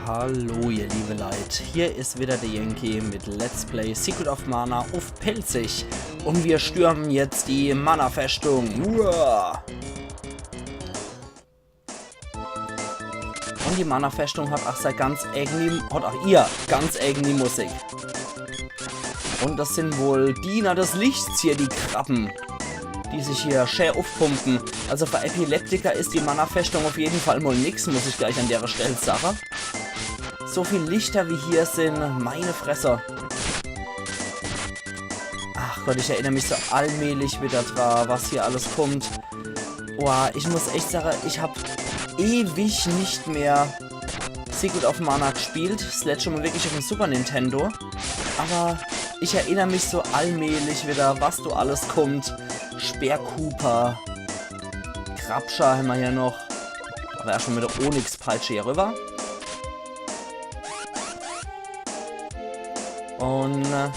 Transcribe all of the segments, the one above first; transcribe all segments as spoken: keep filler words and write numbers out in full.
Hallo ihr liebe Leit, hier is wieder de Yankee mit Let's Play Secret of Mana uff Pälzisch. Un mir stürmen jetzt die Mana-Festung. Uah! Un die Mana-Festung hat ach sei ganz eigeni, hat ach ihr ganz eigeni Musik. Un das sin wohl Diener des Lichts hier, die Krabben, die sich hier schä uffpumpen. Also für Epileptiker is die Mana-Festung uff jeden Fall mol nix, muss ich gleich an dere Stell sache. So viel Lichter wie hier sin, meine Fresse. Ach Gott, ich erinner mich so allmählich wieder dra, was hier alles kummt. Boah, ich muss echt sache, ich hab ewig nicht mehr Secret of Mana gespielt. Das letschte Mol wirklich uffm Super Nintendo. Aber ich erinner mich so allmählich wieder, was do alles kummt. Speer-Koopa. Krabscher hämmer hier noch. Aber erscht mol mit de Onyx-Peitsche hier rüber. Un, äh,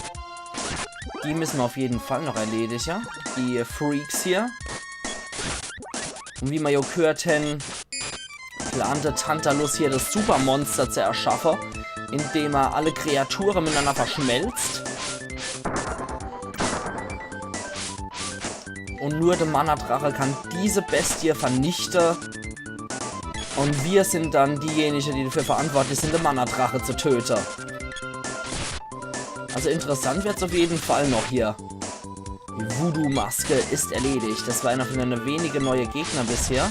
die müssen mir uff jeden Fall noch erledige, die Freaks hier. Un wie mer jo gehört hän, plant de Tantalus hier das Supermonster zu erschaffe, indem er alle Kreature mitenanner verschmelzt. Un nur de Mana-Drache kann diese Bestie vernichte. Un mir sin dann diejenige, die dafür verantwortlich sin, de Mana-Drache zu töte. Also interessant wird's uff jeden Fall noch hier. Die Voodoo-Maske is erledigt. Das war einer von de wenige neue Gegner bisher.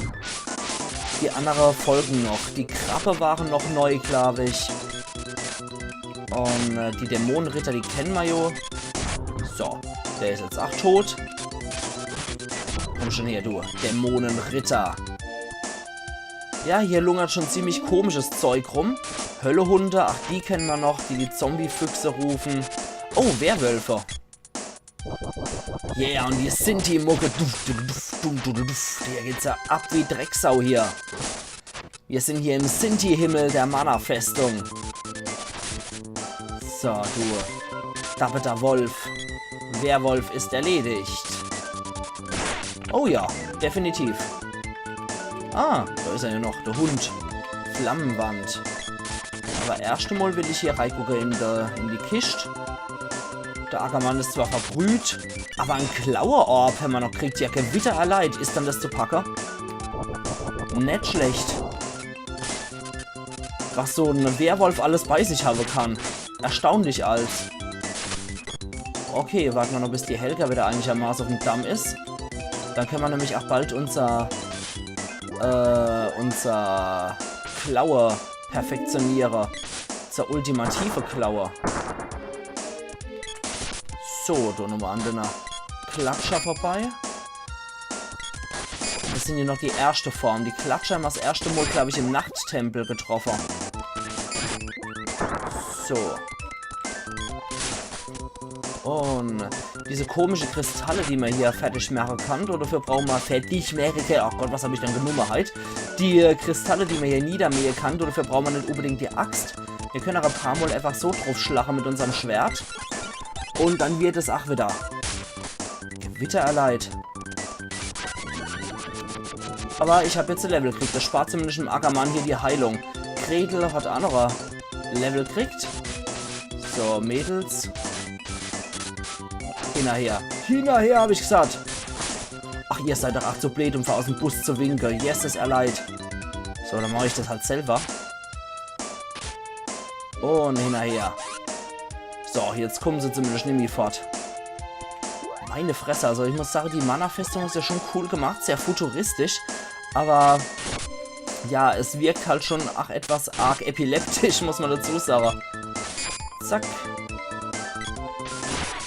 Die annere folgen noch. Die Krabbe waren noch neu, glaub ich. Un, äh, die Dämonenritter, die kennen mer jo. So, der is jetzt ach tot. Komm schon her, du Dämonenritter. Ja, hier lungert schon ziemlich komisches Zeug rum. Höllehunde, ach, die kennen mer noch, die die Zombie-Füchse rufen. Oh, Werwölfe. Yeah, un die Sinti-Mucke. Duf, duf, duf, dum, dum, dum, duf. Hier geht's ja ab wie Drecksau hier. Mir sin hier im Sinti-Himmel der Mana-Festung. So, du dappeter Wolf. Werwolf is erledigt. Oh ja, definitiv. Ah, do is er jo noch, de Hund. Flammenwand. Aber erscht emol will ich hier reigucke in de, in die Kischt. De Ackermann is zwar verbrüht, aber en Klauerorb hämmer noch kriegt. Ja, Gewitter erleid. Is dann das zu packe? Net schlecht. Was so en Werwolf alles bei sich habe kann. Erstaunlich als. Okay, warte mer noch, bis die Helga wieder einigermaßen uffm Damm is. Dann kenne mer nämlich ach bald unser, äh, unser Klaue perfektioniere. Zur ultimative Klaue. So, do nochmol an de Klatscher vorbei. Das sin jo noch die erschte Form. Die Klatscher hämmer das erschte Mol, glaub ich, im Nachttempel getroffe. So. Un diese komische Kristalle, die mer hier fertig mache kann, dodefür brauche mer fertig mache, ach Gott, was hab ich dann genumme heit? Die, äh, Kristalle, die mer hier niedermähe kann, dodefür brauche mer net unbedingt die Axt. Mir kenne ach e paar Mol einfach so druffschlache mit unserm Schwert. Un dann wird es ach wieder Gewitter erleid. Aber ich hab jetzt e Level kriegt. Das spart zumindest dem Ackermann hier die Heilung. Gretel hat ach noch e Level kriegt. So, Mädels. Hinnerher. Hinnerher, hab ich gesagt. Ach, ihr seid doch ach zu bleed, um aus em Bus zu winke. Jesses, erleid. So, dann mach ich das halt selber. Un hinnerher. So, jetzt kummen se zumindest nimmi fort. Meine Fresse, also ich muss sage, die Mana-Festung is ja schon cool gemacht, sehr futuristisch. Aber ja, es wirkt halt schon ach etwas arg epileptisch, muss mer dazu sage. Zack.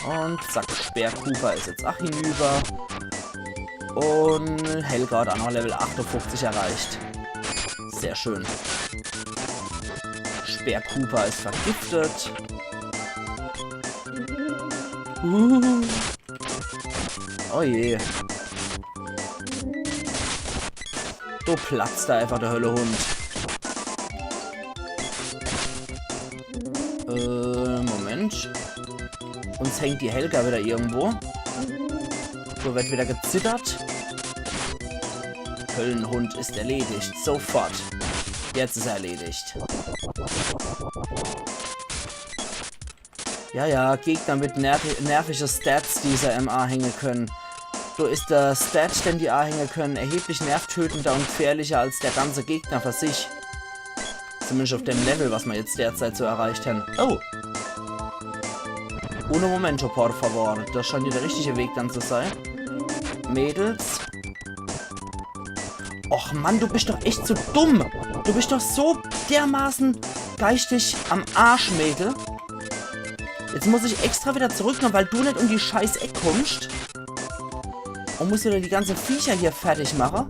Un zack, Speer Cooper is jetzt ach hinüber. Un Helga hat ach noch Level achtundfünfzig erreicht. Sehr schön. Speer Cooper is vergiftet. Uh. Oh je. Do platzt do einfach de Höllehund. Äh, Moment. Uns hängt die Helga wieder irgendwo. So wird wieder gezittert. Höllenhund is erledigt. Sofort. Jetzt is er erledigt. Ja, ja, Gegner mit nervi nervige Stats, die se em ahänge könne. Do is der Stat, den die ahänge könne, erheblich nervtötender und gefährlicher als der ganze Gegner für sich. Zumindest auf dem Level, was ma jetzt derzeit so erreicht hen. Oh! Uno momento, por favor. Das scheint hier der richtige Weg dann zu sein. Mädels. Och Mann, du bist doch echt so dumm. Du bist doch so dermaßen geistig am Arsch, Mädel. Jetzt muss ich extra wieder zurück, nur weil du net um die scheiß Eck kommst. Und muss wieder die ganze Viecher hier fertig mache.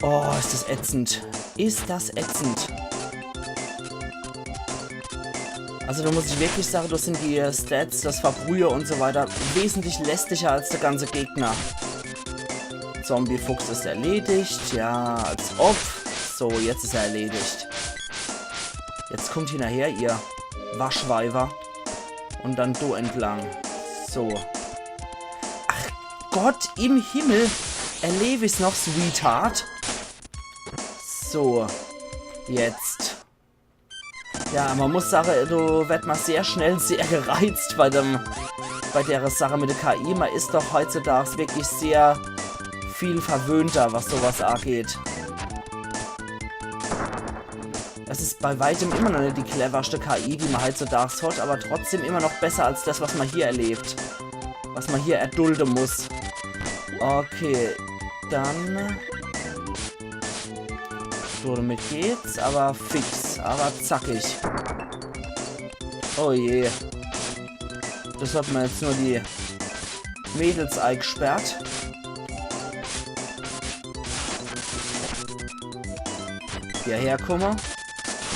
Oh, is das ätzend. Is das ätzend. Also da muss ich wirklich sage, da sind die Stats, das Verbrühe und so weiter wesentlich lästiger als der ganze Gegner. Zombie-Fuchs is erledigt. Ja, als ob. So, jetzt is er erledigt. Jetzt kommt hinnerher, ihr Waschweiber. Und dann do entlang. So. Ach Gott im Himmel. Erleb ich's noch, Sweetheart. So. Jetzt. Ja, ma muss sage, do werd ma sehr schnell sehr gereizt bei dem, bei dere Sache mit der K I. Ma is doch heutzutage wirklich sehr viel verwöhnter, was sowas ageht. Das is bei weitem immer noch net die cleverste K I, die ma heutzutage hat, aber trotzdem immer noch besser als das, was ma hier erlebt. Was ma hier erdulde muss. Okay, dann So, damit geht's, aber fix, aber zackig. Oh je. Das hat ma jetzt nur die Mädels eigsperrt. Hierher komme.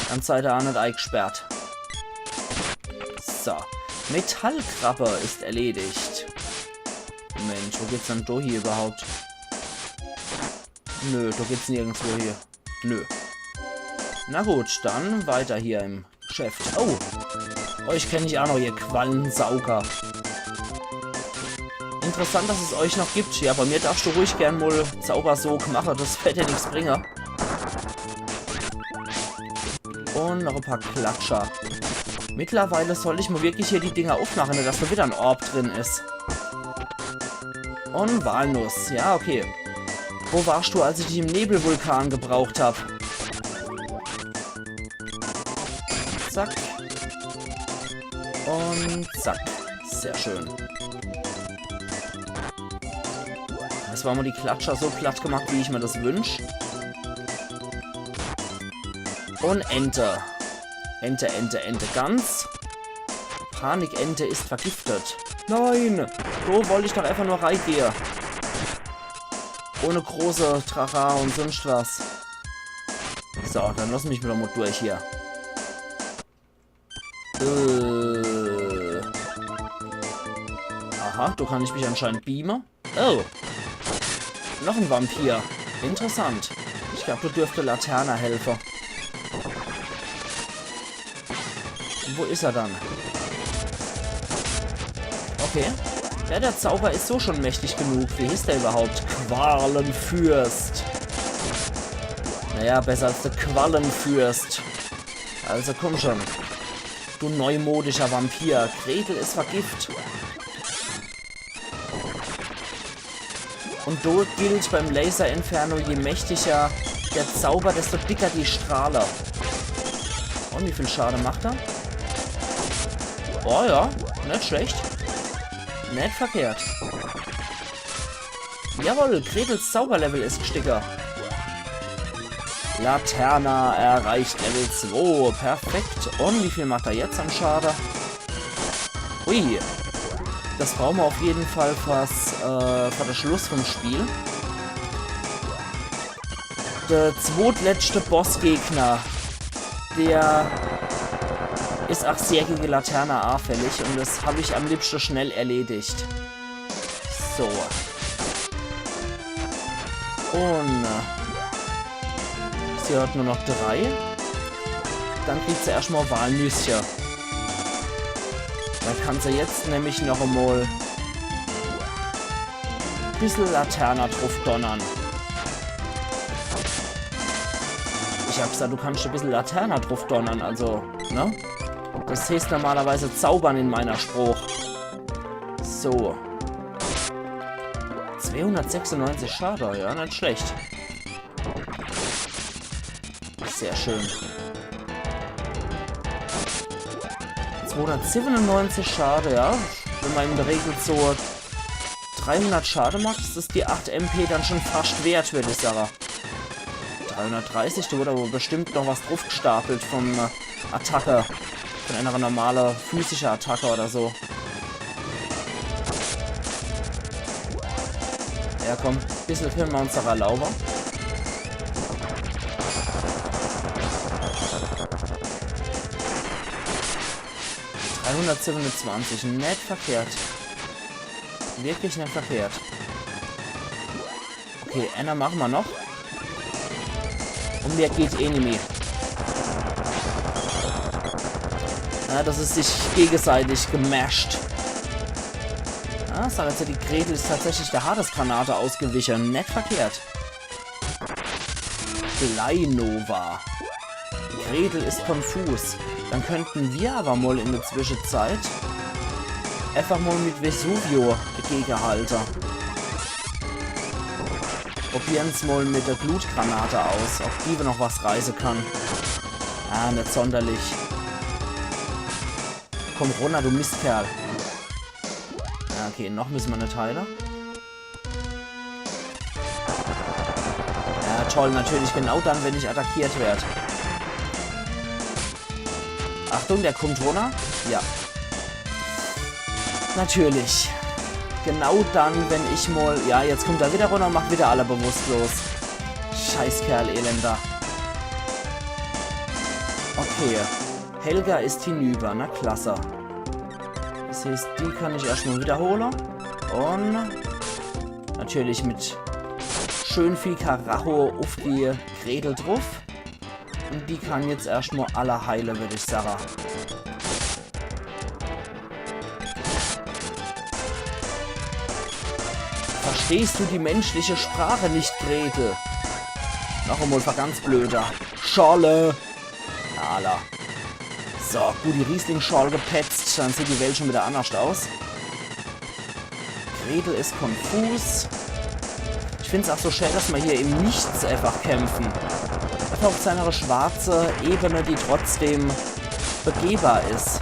Dann seid ihr auch net eigsperrt. So. Metallkrabbe ist erledigt. Mensch, wo geht's dann do hier überhaupt? Nö, do geht's nirgendswo hier. Nö. Na gut, dann weiter hier im Geschäft. Oh, euch kenn ich auch noch, ihr Quallensauger. Interessant, dass es euch noch gibt. Ja, bei mir darfst du ruhig gern mol Zaubersog mache, das werd dir nix bringe. Und noch e paar Klatscher. Mittlerweile soll ich mol wirklich hier die Dinger uffmache, net dass do wieder en Orb drin is. Und Walnuss, ja, okay. Wo warst du, als ich dich im Nebelvulkan gebraucht hab? Zack. Und zack. Sehr schön. Das war mol die Klatscher so platt gemacht, wie ich mir das wünsch. Und Ente. Ente, Ente, Ente, Gans. Panikente ist vergiftet. Nein! So wollt ich doch einfach nur reigehe. Ohne große Trara und sonst was. So, dann lass mich wieder mol durch hier. Äh. Aha, do kann ich mich anscheinend beame. Oh. Noch en Vampir. Interessant. Ich glaub, do dürfte Laterna helfe. Wo is er dann? Okay. Ja, der Zauber is so schon mächtig genug. Wie hieß der überhaupt? Qualenfürst. Naja, besser als der Quallenfürst. Also komm schon. Du neumodischer Vampir. Gretel is vergift. Und do gilt beim Laser Inferno, je mächtiger der Zauber, desto dicker die Strahle. Und wie viel Schade macht er? Oh ja, net schlecht. Net verkehrt. Jawohl, Gretels Zauberlevel is gstiege. Laterna erreicht Level zwei. Perfekt. Und wie viel macht er jetzt an Schade? Ui. Das brauche mer auf jeden Fall fürs, äh, für de Schluss vom Spiel. Der zwotletzte Bossgegner, der is auch sehr gegen Laterna anfällig und das hab ich am liebsten schnell erledigt. So. Und, äh, sie hat nur noch drei. Dann kriegt sie erscht mal Walnüsschen. Da kann sie jetzt nämlich noch einmal bissel Laterna drauf donnern. Ich hab gesagt, du kannst e bissel Laterne druffdonnere, also, ne? Das heißt normalerweise zaubern in meiner Sprooch. So. Zweihundertsechsundneunzig Schade, ja, net schlecht. Sehr schön. Zweihundertsiebenundneunzig Schade, ja. Wenn ma in der Regel so dreihundert Schade macht, is die acht M P dann schon fascht wert, würd ich sage. Dreihundertdreißig, do wird aber bestimmt noch was druffgestapelt von, äh, Attacke. Von einer normale physische Attacke oder so. Ja, komm, bissel könne ma uns doch erlaube. Dreihundertsiebenundzwanzig, net verkehrt. Wirklich net verkehrt. Okay, einer mache ma noch. Und mir geht eh nimmi. Ja, das is sich gegenseitig gemasht. Ah, sag jetzt, die Gretel is tatsächlich der Hades-Granate ausgewiche. Net verkehrt. Kleinova. Gretel is konfus. Dann könnten wir aber mal in der Zwischenzeit einfach mal mit Vesuvio dagegehalte. Probieren's mal mit der Glutgranate aus, ob die noch was reiße kann. Ah, net sonderlich. Komm runner, du Mistkerl. Ja, okay, noch müsse ma net heile. Ja, toll, natürlich genau dann, wenn ich attackiert werd. Achtung, der kommt runner. Ja. Natürlich. Genau dann, wenn ich mal... Ja, jetzt kommt er wieder runner und macht wieder alle bewusstlos. Scheißkerl, elender. Okay. Helga is hinüber, na klasse. Das heißt, die kann ich erscht mal wiederhole. Und natürlich mit schön viel Karacho uff die Gretel druff. Und die kann jetzt erscht mal alle heile, würd ich sage. Verstehst du die menschliche Sprache nicht, Gretel? Noch emol für ganz Blöde. Schorle. Alla. So, gut, die Riesling-Schorle gepetzt. Dann sieht die Welt schon wieder annerscht aus. Gretel is konfus. Ich find's auch so schä, dass ma hier im Nichts einfach kämpfen. Einfach auf seiner schwarze Ebene, die trotzdem begehbar is.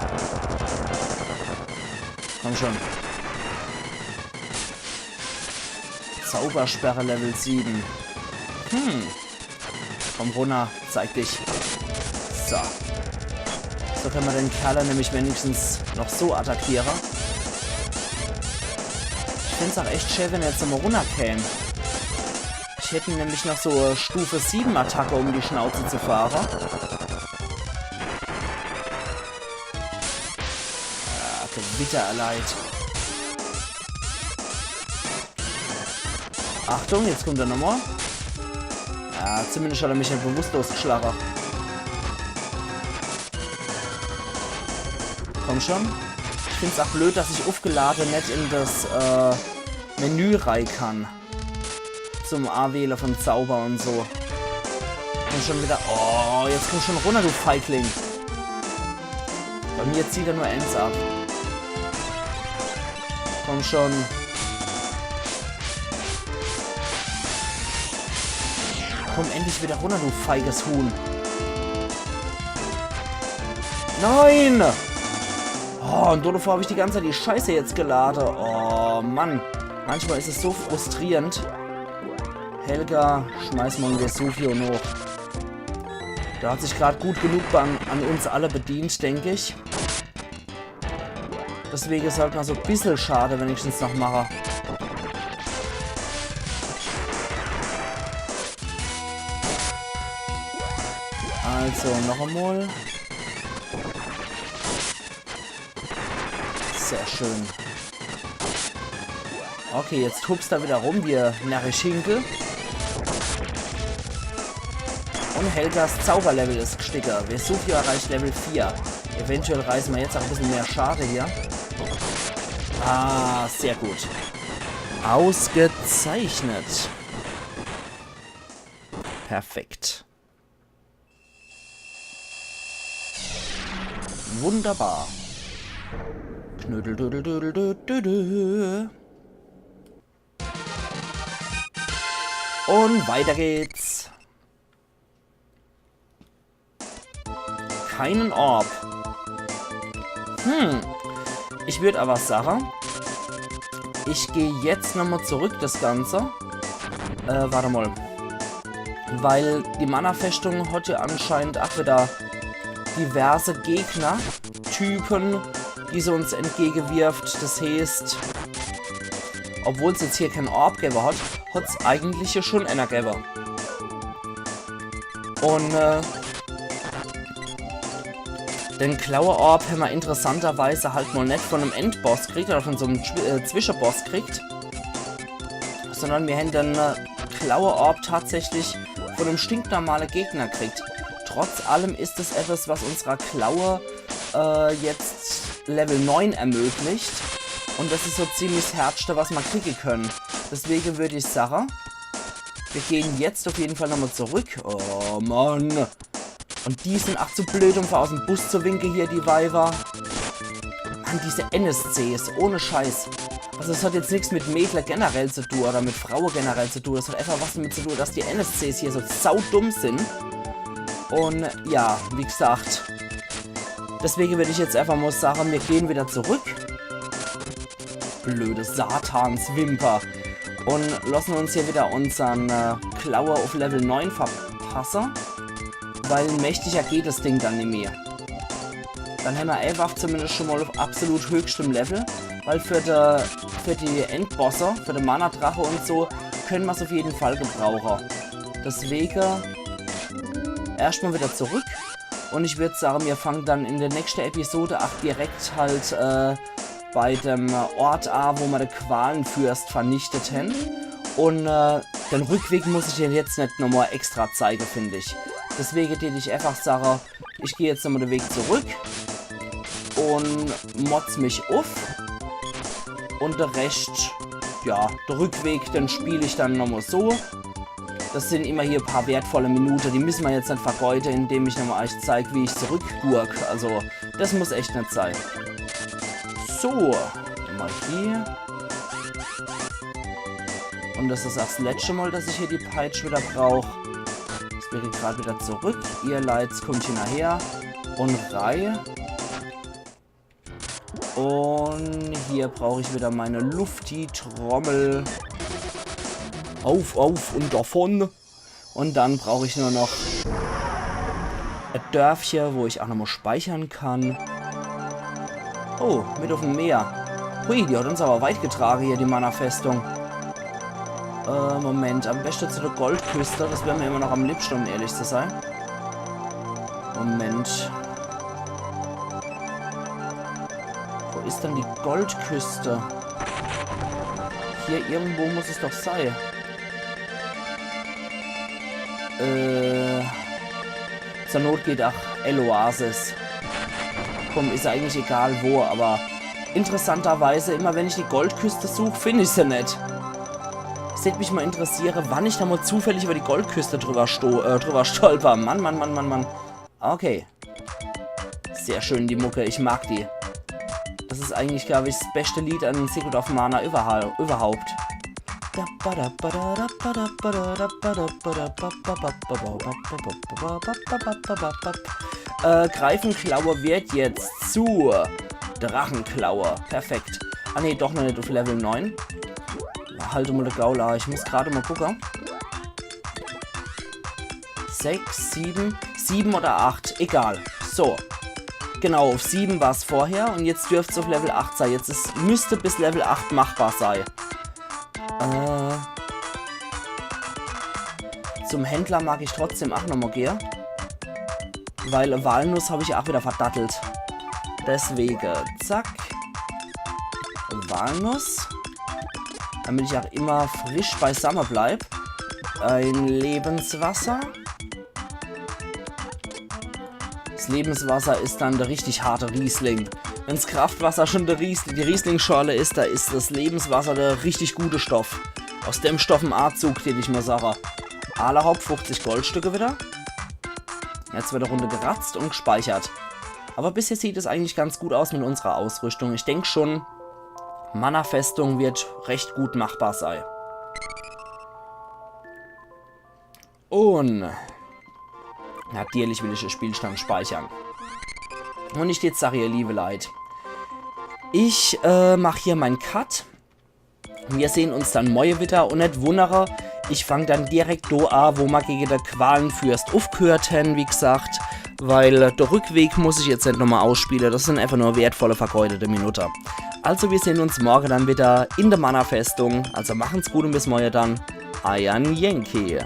Komm schon. Zaubersperre Level sieben. Hm. Komm runner, zeig dich. So. So könne ma den Kerl nämlich wenigstens noch so attackiere. Ich find's auch echt schä, wenn er jetzt nochmal runnerkäm. Ich hätt nämlich noch so Stufe sieben Attacke um die Schnauze zu fahre. Ah, Gewitter, Alter. Achtung, jetzt kommt er nochmal. Ja, zumindest hat er mich net bewusstlos geschlache. Komm schon. Ich find's auch blöd, dass ich uffgelade net in das, äh, Menü rei kann. Zum Awähle von Zauber und so. Komm schon wieder. Oh, jetzt komm schon runner, du Feigling. Bei mir zieht er nur eins ab. Komm schon. Komm endlich wieder runner, du feiges Huhn. Nein! Oh, und davor hab ich die ganze Zeit die Scheiße jetzt gelade. Oh, Mann. Manchmal is es so frustrierend. Helga, schmeiß mal en Vesuvio noch. Der hat sich grad gut genug an, an uns alle bedient, denk ich. Deswege sollt ma so bissel Schade wenigstens noch mache. Also, noch emol. Sehr schön. Okay, jetzt hupst er wieder rum wie e närrisch Hinkel. Und Helgas Zauberlevel is gstiege. Vesuvio erreicht Level vier. Eventuell reiße ma jetzt auch e bissel mehr Schade hier. Ah, sehr gut. Ausgezeichnet. Perfekt. Wunderbar. Knödel, dödel, dödel, dö, dö, dö. Und weiter geht's. Keinen Orb. Hm. Ich würd aber sage, ich geh jetzt nochmal zurück, das Ganze. Äh, warte mal. Weil die Mana-Festung hat ja anscheinend auch wieder diverse Gegner, Typen, die sie uns entgegewirft. Das heißt, obwohl's jetzt hier kein Orb gewwe hat, hat's eigentlich hier schon einer gewwe. Und, äh, den Klaue-Orb hämmer interessanterweise halt mal net von einem Endboss kriegt oder von so einem Zwi äh, Zwischenboss kriegt, sondern mir hämmer den, äh, Klaue-Orb tatsächlich von einem stinknormale Gegner kriegt. Trotz allem ist es etwas, was unserer Klaue, äh, jetzt Level neun ermöglicht. Und das ist so ziemlich das Härteste, was mer kriegen können. Deswegen würd ich sagen, wir gehen jetzt auf jeden Fall nochmal zurück. Oh Mann. Und die sind ach zu blöd, um aus dem Bus zu winken hier, die Weiber. Mann, diese N S Cs, ohne Scheiß. Also es hat jetzt nichts mit Mädler generell zu tun oder mit Frauen generell zu tun. Es hat einfach was damit zu tun, dass die N S Cs hier so saudumm sind. Und ja, wie gesagt. Deswegen würd ich jetzt einfach mal sagen, wir gehen wieder zurück. Blöde Satanswimper. Und lassen uns hier wieder unseren, äh, Klaue auf Level neun verpassen. Weil mächtiger geht das Ding dann nimmer. Dann hämmer e Waff zumindest schon mal auf absolut höchstem Level. Weil für die, für die Endbosse, für den Mana-Drache und so, können mer's auf jeden Fall gebrauchen. Deswegen erstmal wieder zurück. Und ich würd sagen, wir fangen dann in der nächsten Episode auch direkt halt, äh, bei dem Ort a, wo mer den Qualenfürst vernichtet haben. Und, äh, den Rückweg muss ich ja jetzt nicht nochmal extra zeigen, finde ich. Deswegen tät ich einfach sagen, ich gehe jetzt nochmal den Weg zurück und motz mich uff. Und der Rest, ja, der Rückweg, den spiel ich dann nochmal so. Das sind immer hier paar wertvolle Minuten, die müssen wir jetzt nicht vergeuden, indem ich nochmal euch zeig, wie ich zurückgurk. Also, das muss echt nicht sein. So, mal hier. Und das ist das letzte Mal, dass ich hier die Peitsch wieder brauch. Jetzt bin ich gerade wieder zurück. Ihr Leits kommt hinterher. Und rei. Und hier brauch ich wieder meine Lufti-Trommel. Auf, auf und davon. Und dann brauch ich nur noch e Dörfche, wo ich auch nochmal speichern kann. Oh, mit auf'm Meer. Hui, die hat uns aber weit getragen hier, die Mana-Festung. Äh, Moment, am besten zu der Goldküste. Das wär mir immer noch am liebsten, um ehrlich zu sein. Moment. Wo ist denn die Goldküste? Hier irgendwo muss es doch sein. Äh, zur Not geht auch El Oasis. Komm, ist eigentlich egal wo, aber interessanterweise, immer wenn ich die Goldküste such, find ich se net. Es tät mich mal interessieren, wann ich da mal zufällig über die Goldküste drüber, sto äh, drüber stolper. Mann, Mann, Mann, Mann, Mann. Okay. Sehr schön, die Mucke. Ich mag die. Das ist eigentlich, glaub ich, das beste Lied an Secret of Mana überha überhaupt. Äh, Greifenklaue wird jetzt zu Drachenklaue. Perfekt. Ah nee, doch noch net auf Level neun. Halt mal de Gaul a. Ich muss gerade mal gucken. Sechs, sieben, sieben oder acht, egal. So. Genau, auf sieben war's vorher und jetzt dürft's auf Level acht sein. Jetzt is, müsste bis Level acht machbar sein. Äh, zum Händler mag ich trotzdem auch nochmal gehe. Weil Walnuss hab ich auch wieder verdattelt. Deswege, zack. Walnuss. Damit ich auch immer frisch beisammen bleib. Ein Lebenswasser. Das Lebenswasser is dann der richtig harte Riesling. Wenn's Kraftwasser schon der Ries die Rieslingschorle is, da is das Lebenswasser der richtig gute Stoff. Aus dem Stoff en Anzug, den ich mal sage. Allerhaupt fünfzig Goldstücke wieder. Jetzt wird e Runde geratzt und gespeichert. Aber bisher sieht es eigentlich ganz gut aus mit unserer Ausrüstung. Ich denk schon, Mana-Festung wird recht gut machbar sei. Un natürlich will ich de Spielstand speichern. Un ich jetzt sag, ihr liebe Leit, ich äh, mach hier mein Cut. Mir sehn uns dann moie wieder un net wunnere, ich fang dann direkt do a, wo ma gege de Qualenfürst ufgehört hen, wie gesagt, weil de Rückweg muss ich jetzt net nochmal ausspiele, das sin einfach nur wertvolle vergeudete Minute. Also mir sehn uns morge dann wieder in de Mana-Festung, also machen's gut un bis moie dann, eier Yankee.